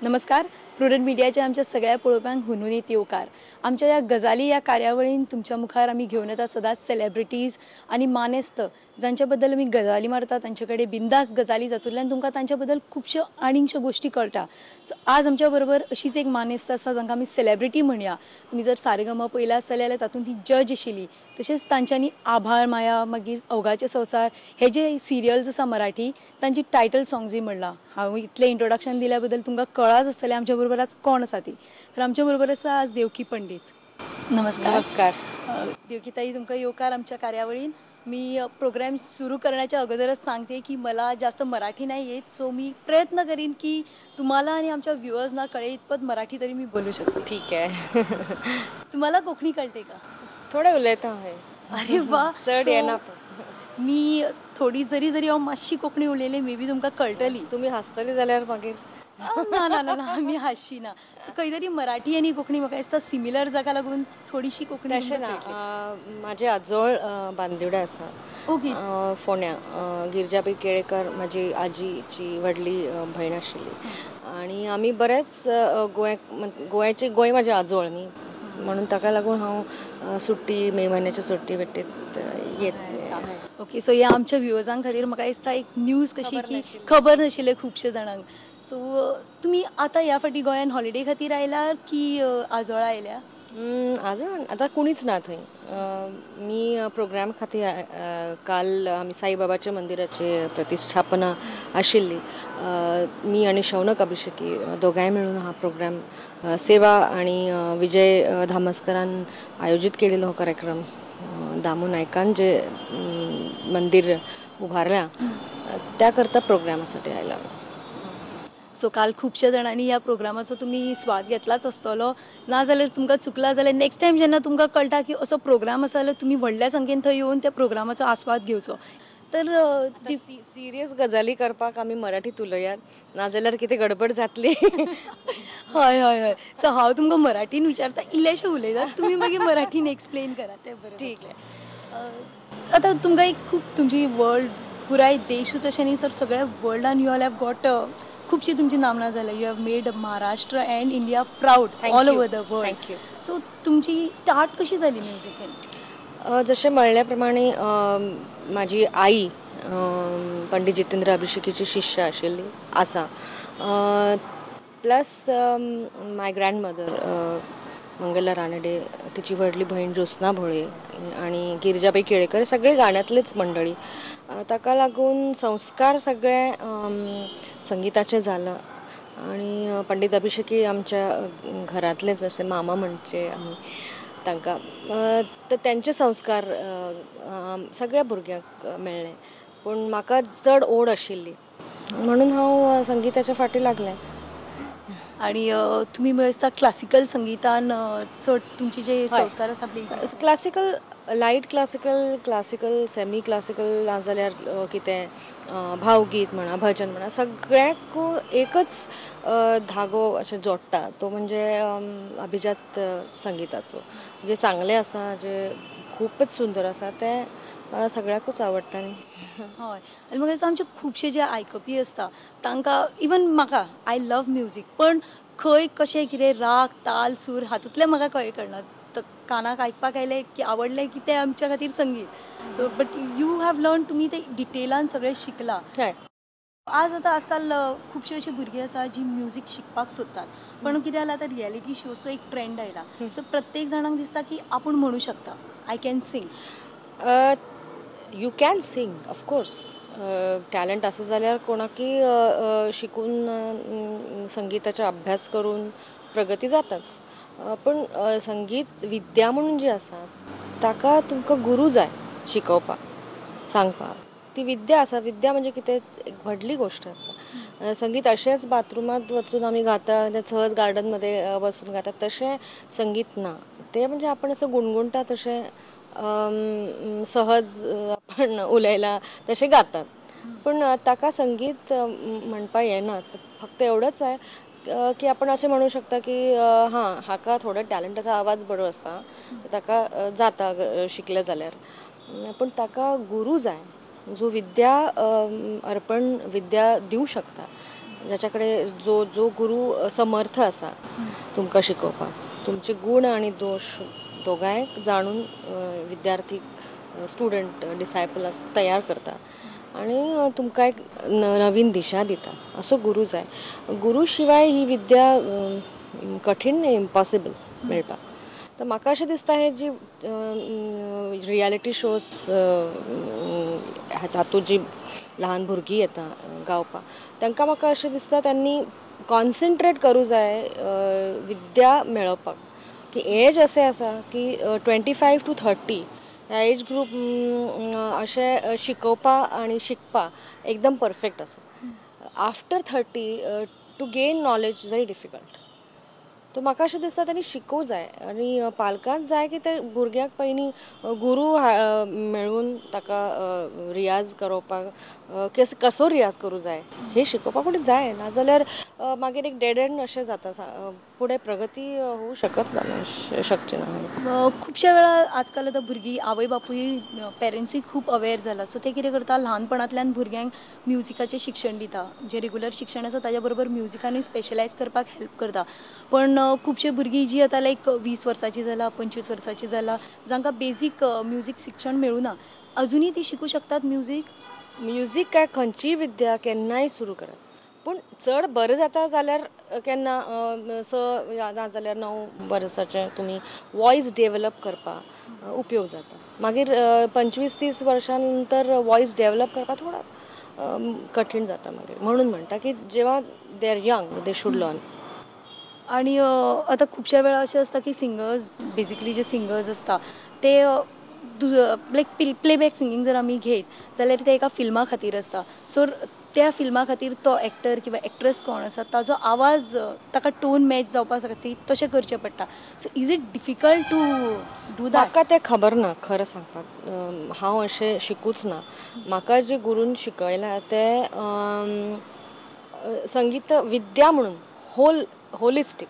नमस्कार, प्रुडंट मिडियाच्या आमच्या सगळ्या पळोवप्यांक हुनहुनीत येवकार. आमच्या ह्या गजाली ह्या कार्यावळीन तुमच्या मुखार आमी घेवन येता सदांच सेलेब्रिटीज आनी मानेस्त जांच्या बद्दल आमी गजाली मारता, तांचे कडेन बिंदास गजाली जातूंतल्यान तुमकां तांच्या बद्दल खुबश्यो आनीकश्यो गोश्टी कळटा. सो आज आमच्या बरोबर अशीच एक मानेस्त आसा जांकां आमी सेलेब्रिटी म्हणया. तुमी जर सारेगम पळयला आसतलें जाल्यार तातूंत ती जज आशिल्ली. तशेंच तांच्यांनी आभाळ माया, मागीर अवघाचे संवसार हे जे सिरियल्स आसा मराठी तांची टायटल सॉंग्सूय म्हणलां. हांव इतलें इंट्रोडक्शन दिल्या बद्दल तुमकां कळाच आसतलें आमच्या बरोबर आज कोण आसा ती. तर आमच्या बरोबर आसा आज देवकी पंडित. नमस्कार. नमस्कार देवकी ताई, तुमकां येवकार आमच्या कार्यावळीन. मी प्रोग्राम सुरू करण्याच्या अगोदरच सांगते की मला जास्त मराठी नाही येत, सो मी प्रयत्न करीन की तुम्हाला आणि आमच्या व्ह्युअर्सना कळेल इतपत मराठी तरी मी बोलू शकते. ठीक आहे. तुम्हाला कोकणी कळते का? थोडे उलयता हय. अरे वा, चड येना. मी थोडी जरी जरी हांव मातशी कोंकणी उलयलें मे बी तुमकां कळटली. तुमी हांसतली जाल्यार मागीर ना ना ना ना, मी हांसची ना. सो खंय तरी मराठी आनी कोंकणी म्हाका दिसता सिमिलर जाका लागून थोडीशी कोंकणी. तशें ना, म्हाजें आजोळ बांदिवडे आसा. ओके. फोंड्या गिरजाबाई केळेकर म्हाजी आजीची व्हडली भयण आशिल्ली आनी आमी बरेच गोंयाक, गोंय म्हाजें आजोळ न्ही, म्हणून ताका लागून हांव सुट्टी मे म्हयन्याची सुट्टी बेटीत येत. ओके, सो ह्या आमच्या व्ह्युअर्सां खातीर म्हाका दिसता एक न्यूज कशी की खबर नाशिल्लें खुबशे जाणांक. सो तुमी आतां ह्या फावटी गोंयान हॉलिडे खातीर आयला की आजोळा आयल्या? आजोळ आतां कोणीच ना थंय. मी प्रोग्राम खातीर काल आमी साईबाबाच्या मंदिराची प्रतिष्ठापना आशिल्ली. मी आनी शौनक अभिषेकी दोगांय मेळून हा प्रोग्राम सेवा आनी विजय धामस्करान आयोजीत केलेलो हो कार्यक्रम. दामू नायकान जे मंदिर उभारल्या त्या करता प्रोग्रामासाठी आयला. सो काल खुबश्या जाणांनी ह्या प्रोग्रामाचो तुमी स्वाद घेतलाच आसतलो, ना जाल्यार तुमकां चुकला जाल्यार नेक्स्ट टायम जेन्ना तुमकां कळटा की असो प्रोग्राम आसा जाल्यार तुमी व्हडल्या संख्येन थंय येवन त्या प्रोग्रामाचो आस्वाद घेवचो. तर सिरियस गजाली करपाक आमी मराठीत उलयात, नाजाल्यार कितें गडबड जातली. हय हय हय. सो हांव तुमकां मराठीन विचारता, इल्लेशें उलयतात, तुमी मागीर मराठीन एक्सप्लेन करात तें बरें. ठीक आहे. आतां तुमकां एक खूब तुमची वर्ल्ड पुराय देशूच अशें न्ही सर, सगळ्या वर्ल्डान you all have got खुबशी तुमची नामना जाल्या. You have made Maharashtra and India proud all over the world. So तुमची स्टार्ट कशी जाली म्युजिकेन? जशें म्हणल्या प्रमाणे म्हाजी आई पंडित जितेंद्र अभिषेकीची शिष्य आशिल्ली आसा, plus my grandmother Mangala Ranade, तिची व्हडली भयण ज्योत्स्ना भोळे आनी गिरिजाबाई केळेकर, सगळे गाण्यांतलेच मंडळी. ताका लागून संस्कार सगळे संगीताचे जाला. आनी पंडित अभिषेकी आमच्या घरांतलेच अशें मामा म्हणचे आमी तांकां, तर त्यांचे संस्कार सगळ्या भुरग्यांक मेळ्ळे. पूण म्हाका चड ओड आशिल्ली म्हणून हांव संगीताच्या फाटी लागलें. आणि तुम्ही म्हाका दिसता क्लासिकल संगीतान चड तुमचे जे संस्कार आसा. Classical, light classical, classical, semi classical, नाजाल्यार कितें भावगीत म्हणा, भजन म्हणा, सगळ्याक एकच धागो अशें जोडटा तो म्हणजे अभिजात संगीताचो. जे चांगलें आसा, जे खूपच सुंदर आसा तें सगळ्याकूच आवडटा न्ही. हय, आनी म्हाका दिसता आमचे खुबशे जे आयकपी आसता तांकां, इवन म्हाका, I love music, पण खंय कशें कितें राग ताल सूर हातूंतलें म्हाका कळना. कानाक आयकपाक आयलें की आवडलें की तें आमच्या खातीर संगीत. So but you have learn, तुमी तें डिटेलान सगळें शिकलां. आज आतां आजकाल खुबशीं अशीं भुरगीं आसा जी म्युजीक शिकपाक सोदतात, पण कितें जालां आतां रियलिटी शोचो एक ट्रेंड आयला. सो प्रत्येक जाणांक दिसता की आपूण म्हणू शकता, I can sing. You can sing of course, talent आसा जाल्यार कोणाकय शिकून संगीताचो अभ्यास करून प्रगती जाताच. पण संगीत विद्या म्हणून जी आसा ताका तुमकां गुरू जाय शिकोवपाक, सांगपाक. ती विद्या आसा. विद्या म्हणजे कितें एक व्हडली गोश्ट आसा. संगीत अशेंच बाथरुमांत वचून आमी गाता, सहज गार्डनमध्ये बसून गाता तशें संगीत ना. तें म्हणजे आपण असं गुणगुणटा तशें सहज आपण उलयला तशें गातात, पण ताका संगीत म्हणपा येना. फक्त एवढंच आहे की आपण अशें म्हणू शकता की हां हाका थोडो टॅलंट आसा, आवाज बरो आसा, ताका जाता शिकलें जाल्यार. पूण ताका गुरू जाय जो विद्या अर्पण विद्या दिवं शकता. ज्याच्या जो जो गुरू समर्थ आसा तुमकां शिकोवपाक, तुमचे गुण आनी दोश दोगांय जाणून विद्यार्थी स्टुडंट डिसायपलाक तयार करता आनी तुमकां एक नवीन दिशा दिता, असो गुरू जाय. गुरू शिवाय ही विद्या कठीण, इम्पॉसिबल मेळपाक. तर म्हाका अशें दिसता हे जी रियलिटी शोज हातूंत जी ल्हान भुरगीं येता गावपाक, तांकां म्हाका अशें दिसता त्यांनी कॉन्सन्ट्रेट करूं जाय विद्या मेळोवपाक. की एज अशें आसा की 25 to 30 ह्या एज ग्रूप अशें शिकोवपा आनी शिकपा एकदम परफेक्ट आसा. After 30 to gain knowledge very difficult. तर म्हाका अशें दिसता तांणी शिकोवंक जाय आनी पालकांक जाय की ते भुरग्याक पयलीं गुरू मेळून ताका रियाज करोवपाक, कसो रियाज करूं जाय हें शिकोवपाक कोणी जाय, नाजाल्यार मागीर एक डेड एंड अशें जाता, फुडें प्रगती होऊ शकच ना, शकची ना. खुबश्या वेळा आजकाल आतां भुरगीं आवय बापूय पेरंट्सूय खूब अवेर जाला, सो ते कितें करता ल्हानपणांतल्यान भुरग्यांक म्युजिकाचें शिक्षण दिता, जें रेगुलर शिक्षण आसा ताज्या बरोबर म्युजिकानूय स्पेशलायज करपाक हेल्प करता. पण खुबशे भुरगीं जी आतां लायक 20 वर्सांची जाला, 25 वर्सांची जाला, जांकां बेजीक म्युजीक शिक्षण मेळूना, अजुनूय ती शिकूं शकतात म्युजीक? म्युजीक काय खंयचीय विद्या केन्नाय सुरू करात, पूण चड बरें जाता जाल्यार केन्ना 6 नाजाल्यार 9 वर्साचें तुमी वॉयस डेवलप करपाक उपयोग जाता. मागीर 25-30 वर्सां नंतर वॉयस डेवलप करपाक थोडा कठीण जाता मागीर. म्हणून म्हणटा की जेव्हा they are young they should learn. आनी आतां खुबश्या वेळा अशें आसता की सिंगर्स बेजिकली जे सिंगर्स आसता ते लायक प्लेबॅक सिंगींग जर आमी घेयत जाल्यार ते एका फिल्मा खातीर आसता, सो त्या फिल्मा खातीर तो एक्टर किंवा एक्ट्रेस कोण आसा ताजो आवाज ताका टोन मॅच जावपा खातीर तशें करचें पडटा. So is it difficult to do that? म्हाका तें खबर ना, खरें सांगपाक हांव अशें शिकूच ना. म्हाका जे गुरून शिकयलां तें संगीत विद्या म्हणून होलिस्टीक,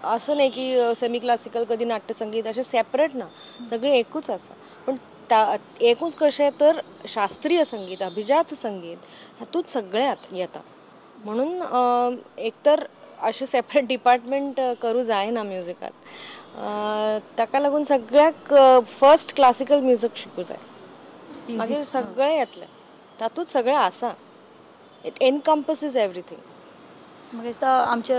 असं नाही की सेमी क्लासिकल कधी नाट्यसंगीत अशें सेपरेट ना, सगळें एकूच आसा. पण एकूच कशें तर शास्त्रीय संगीत, अभिजात संगीत हातूंत सगळ्यांत येता. म्हणून एकतर अशें सेपरेट डिपार्टमेंट करूं जायना म्युजिकांत, ताका लागून सगळ्याक फर्स्ट क्लासिकल म्युजीक शिकूं जाय, मागीर सगळें येतलें, तातूंत सगळें आसा, it एनकम्पसीज एवरीथींग. म्हाका दिसता आमच्या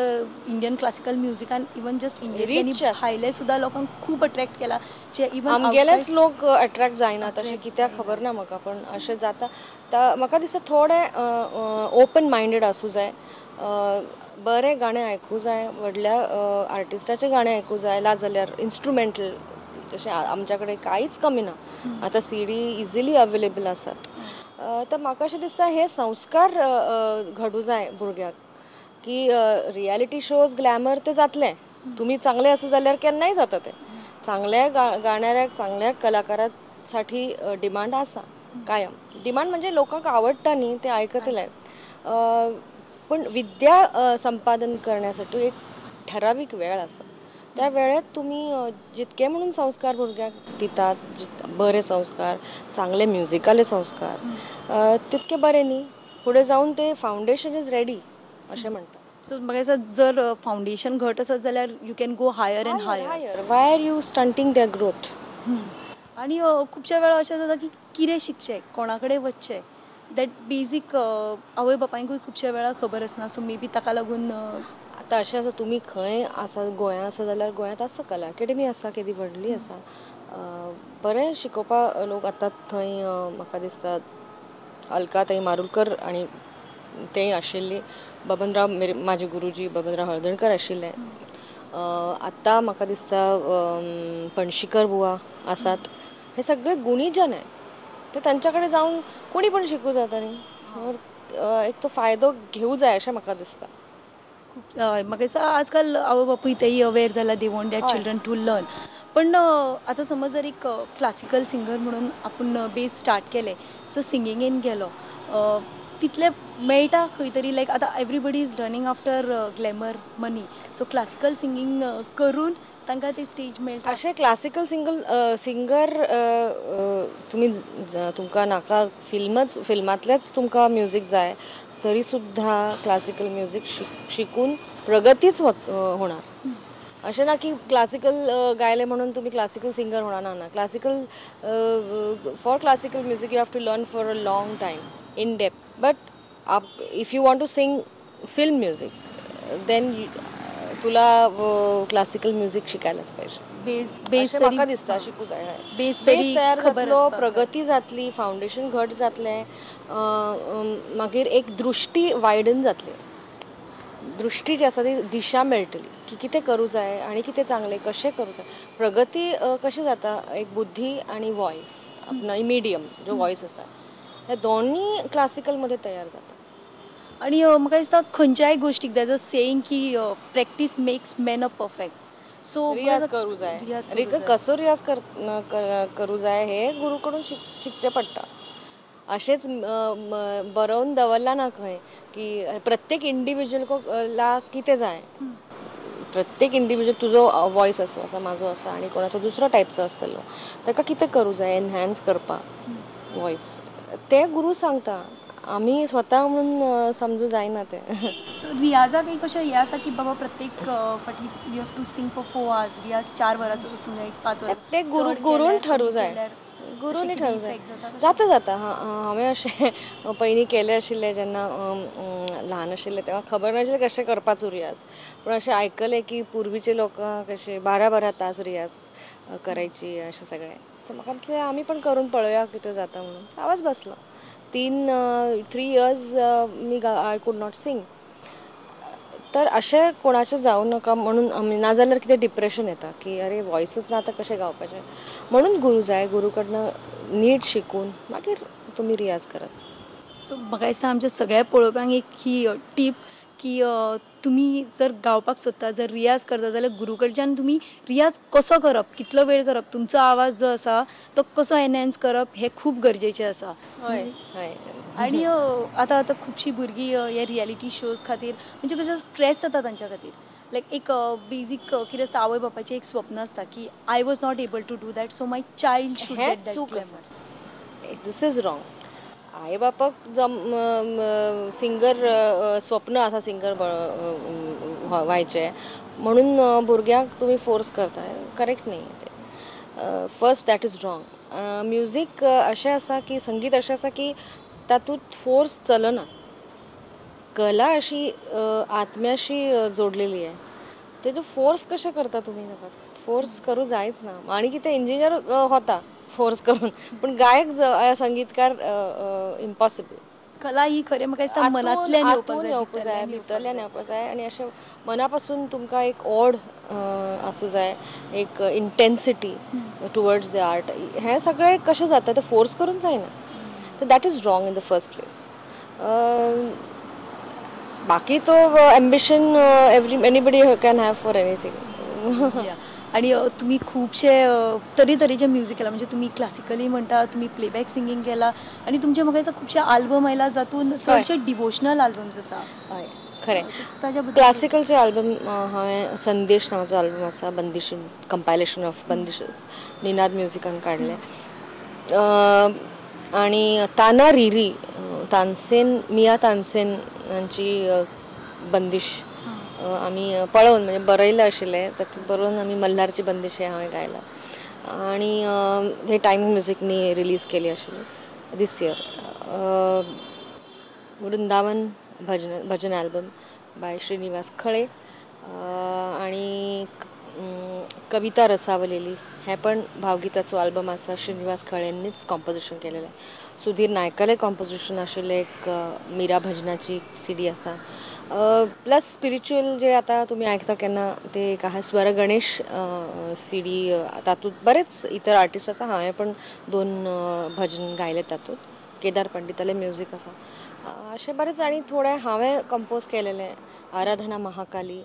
इंडियन क्लासिकल म्युजिकान इवन जस्ट इंडियेंतल्यान भायले सुद्दां लोकांक खूब अट्रॅक्ट केला, जे इवन आमगेलेच लोक अट्रॅक्ट जायनात अशें कित्याक खबर ना म्हाका, पण अशें जाता. म्हाका दिसता थोडें ओपन मायंडेड आसूं जाय, बरें गाणें आयकूं जाय, व्हडल्या आर्टिस्टाचें गाणें आयकूं जाय, ना जाल्यार इन्स्ट्रुमेंटल, जशें आमच्या कडेन कांयच कमी ना आतां, CD easily available आसात. तर म्हाका अशें दिसता हे संस्कार घडूं जाय भुरग्याक की रियलिटी शोज ग्लॅमर ते जातले, तुमी चांगले आसा जाल्यार केन्नाय जाता ते. चांगल्या गाण्याऱ्याक, चांगल्या कलाकारासाठी डिमांड आसा कायम. डिमांड म्हणजे लोकांक आवडटा न्ही, ते आयकतले. पण विद्या संपादन करण्यासाठी एक ठरावीक वेळ आसा, त्या वेळेत तुमी जितके म्हणून संस्कार भुरग्यांक दितात, बरे संस्कार, चांगले म्युजिकाले संस्कार, तितके बरे न्ही फुडें जावन ते फावंडेशन is ready अशें म्हणटा. सो म्हाका दिसता जर फावंडेशन घट आसत जाल्यार you can go higher and higher. Why are you stunting their growth? आनी खुबश्या वेळार अशें जाता की कितें शिकचें, कोणा कडेन वचचें, that basic आवय बापायकूय खुबश्या वेळार खबर आसना, सो मे बी ताका लागून. आतां अशें आसा, तुमी खंय आसा, गोंयांत आसा जाल्यार गोंयांत आसा कला अकेडमी आसा, केदी व्हडली आसा, बरें शिकोवपाक लोक आतां थंय. म्हाका दिसता अलका ताई मारुलकर आनी तेय आशिल्ली, बबनराव म्हाजे गुरुजी बबनराव हळदणकर आशिल्ले, आतां म्हाका दिसता पणशीकर बुवा आसात. हे सगळे गुणीजन आहेत, ते तांच्या कडेन जावन कोणी पण शिकूं जाता न्ही, एक तो फायदो घेवं जाय अशें म्हाका दिसता. खूब म्हाका दिसता आजकाल आवय बापूय तेय अवेर जाला, they want that children to learn. पण आतां समज जर एक क्लासिकल सिंगर म्हणून आपूण बेज स्टार्ट केलें, सो सिंगिंगेन गेलो, तितलें मेळटा खंय तरी, लायक आतां everybody is learning after glamour money, so classical singing करून तांकां ते स्टेज मेळटा. अशें क्लासिकल सिंगर तुमी तुमकां नाका फिल्मांतलेंच तुमकां म्युजीक जाय तरीसुद्धा क्लासिकल म्युझिक शिकून प्रगतीच होणार. अशें ना की क्लासिकल गायले म्हणून तुमी क्लासिकल सिंगर होणार ना. ना, classical for classical music you have to learn for a long time in depth. But if you want to sing film music then तुला क्लासिकल म्युझिक शिकायलाच पाहिजे. बेस बेस म्हाका दिसता शिकू जाय. बेस तरी तयार जातलो, प्रगती जातली, फावंडेशन घट जातलें, मागीर एक दृश्टी वायडन जातली. दृश्टी जी आसा ती दिशा मेळटली की कितें करूं जाय आनी कितें चांगलें कशें करूं जाय. प्रगती कशी जाता, एक बुद्धी आनी वॉयस, मिडियम जो वॉयस आसा हे दोनूय क्लासिकलमध्ये तयार जाता. आनी म्हाका दिसता खंयच्याय गोश्टीक देज अ सेईंग की practice makes man a perfect. So रियाज करूं जाय. कसो रियाज करूं जाय हे गुरू कडून शिकचें पडटा. अशेंच बरोवन दवरलां ना खंय की प्रत्येक इंडिविज्युअल ला कितें जाय. प्रत्येक इंडिविज्युअल तुजो वॉयस असो आसा, म्हाजो आसा आनी कोणाचो दुसरो टायपचो आसतलो, ताका कितें करूं जाय एनहान्स करपाक वॉयस, ते गुरू सांगता. आमी स्वता म्हणून समजू जायना ते. सो रियाजाक एक अशें हें आसा की बाबा प्रत्येक फाटी you have to sing for 4 hours, रियाज 4 वरांचो आसूंक जाय, 5 वरां ते गुरून ठरूं जाय. गुरूंनी ठरूं जाय. जाता जाता. हांवें अशें पयलीं केलें आशिल्लें जेन्ना ल्हान आशिल्लें तेन्ना खबर नाशिल्लें कशें करपाचो रियाज, पूण अशें आयकलें की पुर्वीचे लोक कशे 12-12 तास रियाज करायची अशें सगळें. तर म्हाका दिसलें आमी पण करून पळोवया कितें जाता म्हणून. आवाज बसलो. 3 years me I could not sing. तर अशें कोणाचें जावं नाका म्हणून आमी, नाजाल्यार कितें डिप्रेशन येता की अरे वॉयसच ना आतां कशें गावपाचें. म्हणून गुरू जाय, गुरू कडनं नीट शिकून मागीर तुमी रियाज करात. सो म्हाका दिसता आमच्या सगळ्या पळोवप्यांक एक ही टीप की तुमी जर गावपाक सोदता, जर रियाज करता जाल्यार गुरू कडच्यान तुमी रियाज कसो करप, कितलो वेळ करप, तुमचो आवाज जो आसा तो कसो एनहेन्स करप हें खूब गरजेचें आसा. हय हय. आनी आतां आतां खुबशीं भुरगीं हे रियलिटी शोज खातीर म्हणजे कशें स्ट्रेस जाता तांच्या खातीर. लायक एक बेजीक कितें आसता, आवय बापायचें एक स्वप्न आसता की I was not able to do that so my child should get that glamour. This is wrong. आई बापाक जम सिंगर स्वप्न आसा सिंगर व्हायचें म्हणून भुरग्यांक तुमी फोर्स करता, करेक्ट न्ही तें. First that is wrong. Music अशें आसा की संगीत अशें आसा की तातूंत फोर्स चलना. कला अशी आत्म्याशी जोडलेली आहे, तेजो फोर्स कशें करता तुमी ताका? फोर्स करूं जायच ना. आनी कितें इंजिनियर होता फोर्स करून, पण गायक संगीतकार इम्पॉसिबल. कला ही खरें म्हाका दिसता मनांतल्यान येवपाक जाय, भितरल्यान येवपाक जाय आनी अशें मनापासून तुमकां एक ओड आसूं जाय, एक इंटेन्सिटी टुवर्ड्स the art. हें सगळें कशें जाता तें फोर्स करून जायना. तर that is wrong in the first place. बाकी तो ambition every anybody can have for anything. आणि तुम्ही खुबशे तरेतरेचे म्युजीक केला, म्हणजे तुम्ही क्लासिकली म्हणटा, तुम्ही प्लेबॅक सिंगींग केला आनी तुमचे म्हाका दिसता खुबशे आल्बम आयला जातून चडशे डिवोशनल आल्बम्स आसा. हय खरें. ताच्या क्लासिकलचे आल्बम हांवें संदेश नांवाचो आल्बम आसा, बंदिश कंपायलेशन ऑफ बंदिशेस निनाद म्युजिकान काडलें. आनी ताना रिरी तानसेन, मिया तानसेन हांची बंदिश आमी पळोवन म्हणजे बरयलें आशिल्लें, तातूंत बरोवन आमी मल्हारची बंदिश हें हांवें गायलां आनी हे टायम्स म्युजिकनी रिलीज केली आशिल्ली this year. Vrindavan bhajan album by Srinivas Khale आणि कविता रसावलेली हें पण भावगीताचो आल्बम आसा, श्रीनिवास खळेंनीच कॉम्पोजिशन केलेलें. सुधीर नायकालें कॉम्पोजिशन आशिल्लें एक मीरा भजनाची सीडी आसा. प्लस स्पिरिच्युअल जे आतां तुमी आयकता केन्ना ते एक आहा स्वर गणेश सीडी, तातूंत बरेच इतर आर्टिस्ट आसा. हांवें पण 2 भजन गायले तातूंत, केदार पंडितालें म्युजीक आसा. अशें बरेच. आनी थोडे हांवें कंपोज केलेलें आराधना महाकाली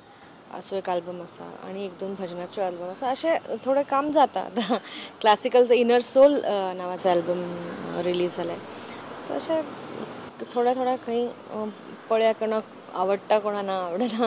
असो एक आल्बम आसा आनी 1-2 भजनाच्यो आल्बम आसा. अशें थोडें काम जाता. आतां क्लासिकलचो इनर सोल नांवाचो आल्बम रिलीज जालें. तशें थोडें थोडें खंय पळया कोणाक आवडटा कोणाक ना आवडना.